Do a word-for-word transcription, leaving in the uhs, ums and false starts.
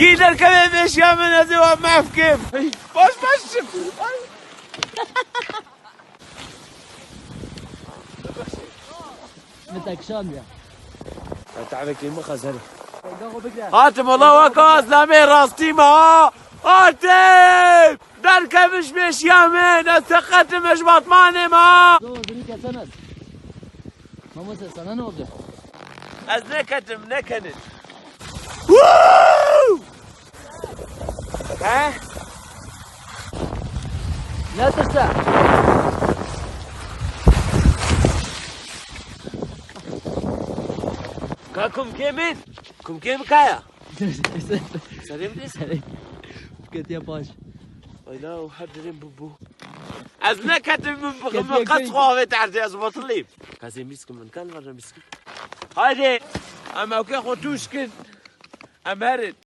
Kî derkeve pêşiya min, ez ê we mehf kim. Baş baş çim. Min te kişandiya. Tavekê min xezer. Hatim, Allah weka azlamê rastî me ha. Hatim! Derkeviş pêşiya min, ez teqetim, ez ji Batmanê me ha. Doğru, dünü kesemez. Mama sen, sana ne oldu? Ez neketim, nekenin. Woo! He? Ne tırsa? Ka kumkê min? Kumkê min kaya? Serê min dê? Serê. Ketiye paş. Ayla, her dirên bu bu. Ez neketim, min bi-, Ketiye min qet key? Xwe avêt erdê, ez batilîm. Ka ez ê mîskim, min kan verne mîskim. Haydi. Em ewkê xwe tûş kin. Em herin.